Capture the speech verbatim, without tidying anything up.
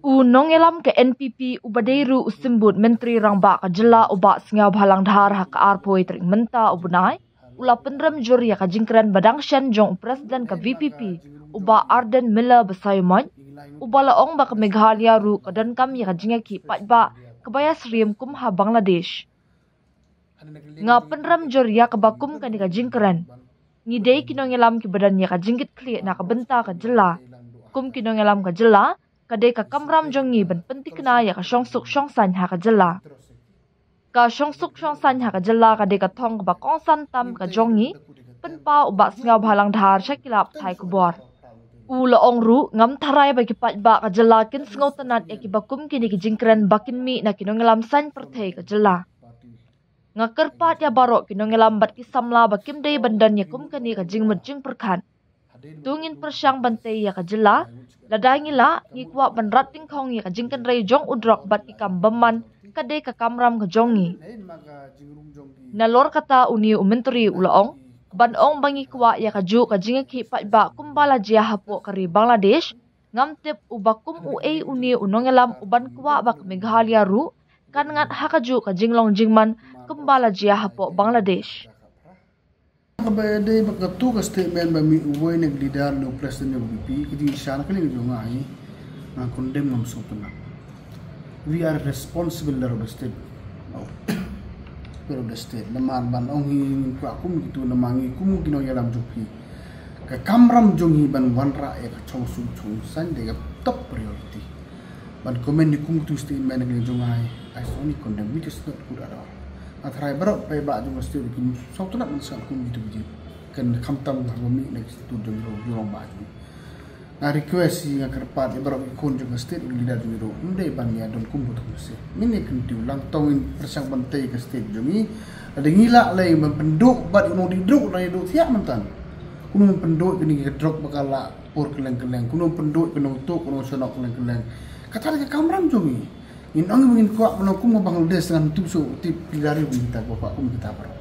U nongïalam ka N P P uba dei ruh u symbud Myntri Rangbah ka jylla u Bah Sniawbhalang Dhar ha ka arphew tarik mynta u bnai u la pynrem jur ïa ka jingkren ba dang shen jong u President ka V P P u Bah Ardent Miller Basaiawmoit, uba la ong ba ka Meghalaya ruh ka donkam ïa ka jingïakhih paidbah kaba ïasyriem kum ha Bangladesh. Nga pynrem jur ïa kaba kum kane ka jingkren. Ngi dei ki nongïalam kiba don ïa ka jingkitkhlieh na ka bynta ka jylla. Kum ki nongïalam ka jylla, ka dei ka kamram jong ngi ban pyntikna ïa ka shongsuk shongsaiñ ha ka jylla. Ka shongsuk shongsaiñ ha ka jylla ka dei ka thong kaba kongsan tam ka jong ngi, pynpaw u Bah Sniawbhalang Dhar sha ki lad pathai khubor. U la ong ruh, ngam tharai ba ki paidbah ka jylla kin sngewtynnad ïa kiba kum kine ki jingkren ba kin mih na ki nongïalam saiñ pyrthei ka jylla. Nga kyrpad ïa baroh ki nongïalam bad ki samla ba kim dei ban don ïa kum kane ka jingmut jingpyrkhat. To ngin pyrshang ban tei ïa ka jylla, lada ngi lah, ngi kwah ban rat tyngkhong ïa ka jingkynrei jong u drok bad ki kam bymman, ka dei ka kamram ka jong ngi. Nalor kata une u myntri u la ong, ban ong ba ngi kwah ïa kajuh ka jingïakhih paidbah kumba la jia hapoh ka ri Bangladesh, ngam tip uba kum uei une u nongïalam uban kwah ba ka Meghalaya ruh kan ngat ha kajuh ka jinglong jingman kumba la jia hapoh Bangladesh. Kaba dei ba katu ka statement ba mih uwei na ka leader ne u president jong U D P, ka jingshisha na ka liang jong nga hi, nga condemn, ngam sngewtynnad. We are responsible leader of the state. Leader of the state. Namar ban ong hi ngin kwah kum kitu, namar ngi kum ki nongïalam jong phi. Ka kamram jong ngi ban wanrah ïa ka shongsuk shongsaiñ dei ka top priority. Ban comment ïa kum kitu statement na ka liang jong nga hi, I strongly condemn, which is not good at all. Nga tharai baroh paidbah jong ka state kin sngewtynnad ban sngap kum kitu ki jingkren, khamtam haba mih na ka statut jong u rangbah jong ngi. Nga request hi, nga kyrpad ïa baroh ki khun jong ka state, ki leader jong ngi ruh, ym dei ban ïa don kum kitu ki state. Mynne kyntiew lang, to ngin pyrshang ban tei ka state jong ngi. Lada ngi lah lei ban pynduh bad u nongdih drok, u nongdih drok thiah mynta. Kumno ban pynduh kane ka drok ba ka la por kylleng kylleng, kumno ban pynduh, kumno ban tuh, kumno ban shong kylleng kylleng. Kata dei ka kamram jong ngi. Ngin ong ba ngin kwah ban long kum ka Bangladesh, ngan tip shuh, tip ki lari kum kita, kwah kum kita baroh.